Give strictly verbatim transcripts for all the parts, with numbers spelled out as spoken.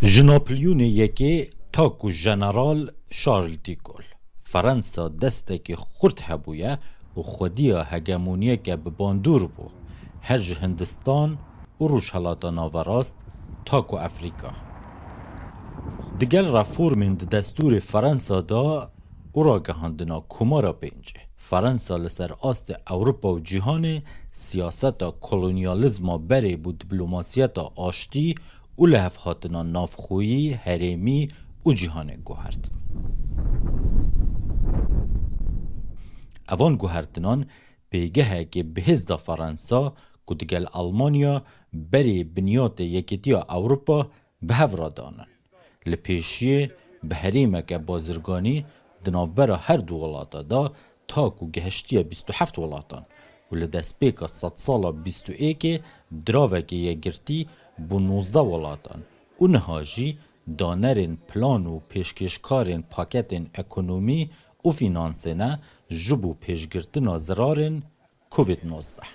Ji Napolyonê yekê ta ku Jeneral Charles de Gaulle, Fransa destekî xurt hebûye û xwediya hegemoniyeke bi bandor bû, her ji Hindistan û Rojhelata Naverast ta ku Efrîka. Digel reformên di destûrê Fransa de û ragihandina Komara Pêncê, Fransa li ser astê Ewropa û cîhanê siyaseta kolonyalîzma berê bo diplomasiyeta aştî û lihevhatina navxweyî, herêmî û cîhanê guhert. Evan guhertinan pêgehekê bihêz da Fransa ku digel Almanya berê binyatê Yekîtiya Ewropa bi hev re danin. Li pêşiyê bi herêmeke bazirganî di navbera her du welata de ta ku gihiştiye bîst û heft welatan û li destpêka sedsala bîst û êkê diraveke yekgirtî bo nozdeh welatan û niha jî danerên plan û pêşkêşkarên paketên ekonomî û fînansê ne ji bo pêşgirtina zirarên Covid nozdeh.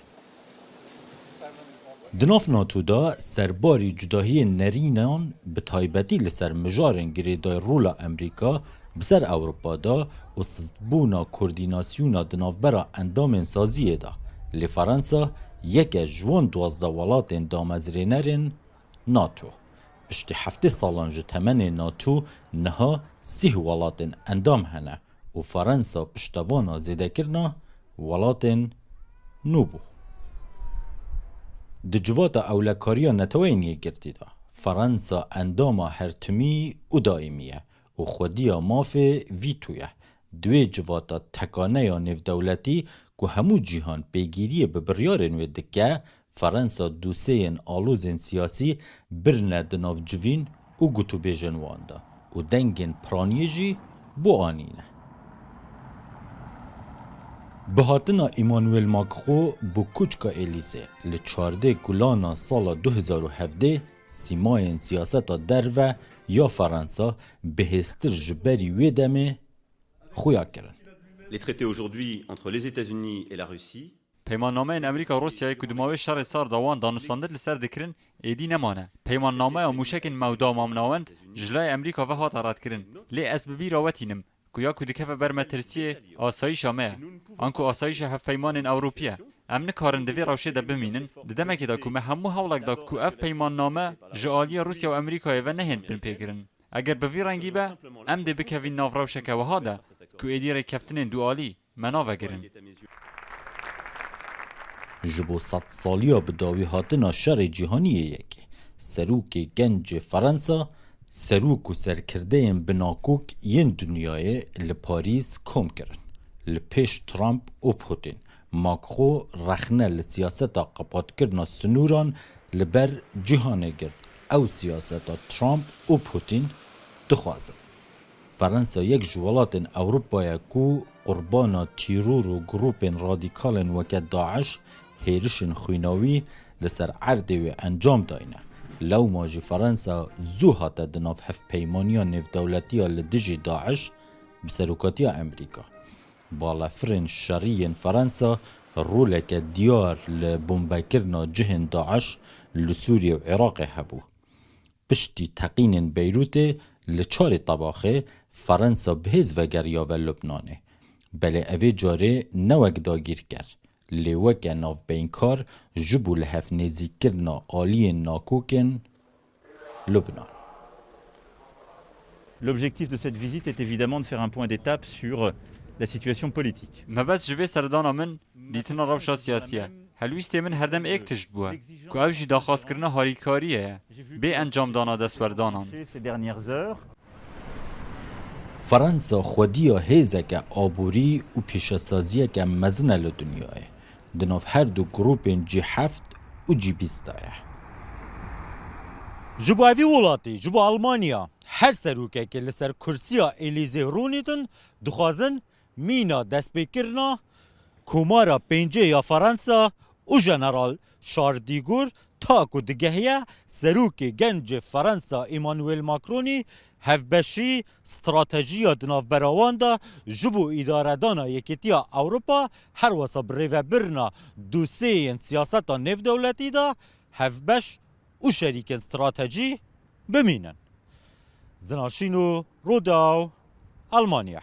Di nav NATO de serbarî cudahiyên nerînan bi taybetî li ser mijarên girêdayî rola Amerîka bi ser Ewropa de û sistbûna koordînasyona di navbera endamên saziyê de, lê Fransa yek e ji wan duwazdeh welatên damezrênerên NATO. Piştî heftê salan ji temenê NATO niha sîh welatên endam hene û Fransa piştevana zêdekirina welatên nû bû. Di civata ewlekariya Neteweyên Yekgirtî de, Fransa endama hertimî û daîmî ye û xwediya mafê vîto ye. Di wê civata tekaneya nêvdewletî ku hemû cîhan pêgîriyê bi biryarên wê dike, Fransa doseyên alozên siyasî birine di nav civîn û gotûbêjên wan de û dengên piraniyê jî bo anîne. Bihatina Emmanuel Macron bo koçka Elîze li çardeh Gulana sala du hezar û hevdeh sîmayên siyaseta derve ya Fransa bihêztir ji berî wê demê xuya kirin. Les traités aujourd'hui entre les États-Unis et la Russie Peymannameyên Amerîka û Rûsyayê ku di mawê şerê sar de wan danûstandin li ser dikirin, êdî nemane. Peymannameya mûşekên mewda mamnawend ji layê Amerîka ve hate redkirin. Lê ez bi bîra we tînim ku ya ku dikeve ber metirsiyê asayîşa me ye, anku asayîşa hevpeymanên Ewropî ye. Em nikarin di vê rewşê de bimînin, di demekê de ku me hemû hewlek da ku ev peymanname ji aliyê Rûsya û Amerîkayê ve nehên binpêkirin. Eger bi vî rengî be, em dê bikevîn nav rewşeke wiha de ku êdî rêkeftinên dualî me navegirin. Ji bo sedsaliya bi dawî hatina Şerê Cîhanî yê Yekê, serokê gencê Fransa, serok û serkirdeyên binakok yên dinyayê li Parîs kom kirin. Li pêş Trump û Putin, Macron rexne li siyaseta qepatkirina sinûran li ber cîhanê girt. Ew siyaseta Trump û Putin dixwazin. Fransa yek ji welatên Ewropa ye ku qurbana tîror û grûpên radîkalên weke DAIŞ hêrişên xwînawî li ser erdê wê encam dayne. Lewma jî Fransa zû hate di nav hevpeymaniya nêvdewletî ya li dijî DAIŞ bi serokatiya Amerîka. Balafirên şerî yên Fransa roleke diyar li bombekirina cihên DAIŞ li Sûriyê û Iraqê hebû. Piştî teqînên Beyrûtê li çarê Tebaxê Fransa bi hêz vegeriya ve Lubnanê. Belê evê carê ne wek dagîrker, lê weke navbeynkar ji bo li hev nêzîkkirina aliyên nakokên Lubnan. L'objectif de cette visite est évidemment de faire un point d'étape sur la situation politique. Mebest ji vê serdana min dîtina rewşa siyasî ye. Helwîstê min herdem êk tişt bûye, ku ev jî daxwazkirina harîkariyê ye, bê encamdana destwerdanan. Ces dernières heures, Fransa xwediya hêzeke aborî û pîşesaziyeke mezin e li dinyayê, di nav her du grûpên G heft û G bîst de ye. Ji bo evî welatî, ji bo Almanya, her serokekê li ser kursiya Elîzê rûnîtin, dixwazin mîna destpêkirina Komara Pêncê ya Fransa û Jeneral Charles de Gaulle ta ku digehiye serokê gencê Fransa Emmanuel Macronî hevbeşî stratejiya di navbera wan de ji bo îdaredana Yekîtiya Ewropa, her wesa bi rêvebirina dosiyeyên siyaseta nêvdewletî de hevbeş û şerîkên stratejî bimînin. Zina Şîno, Rodaw, Almanya.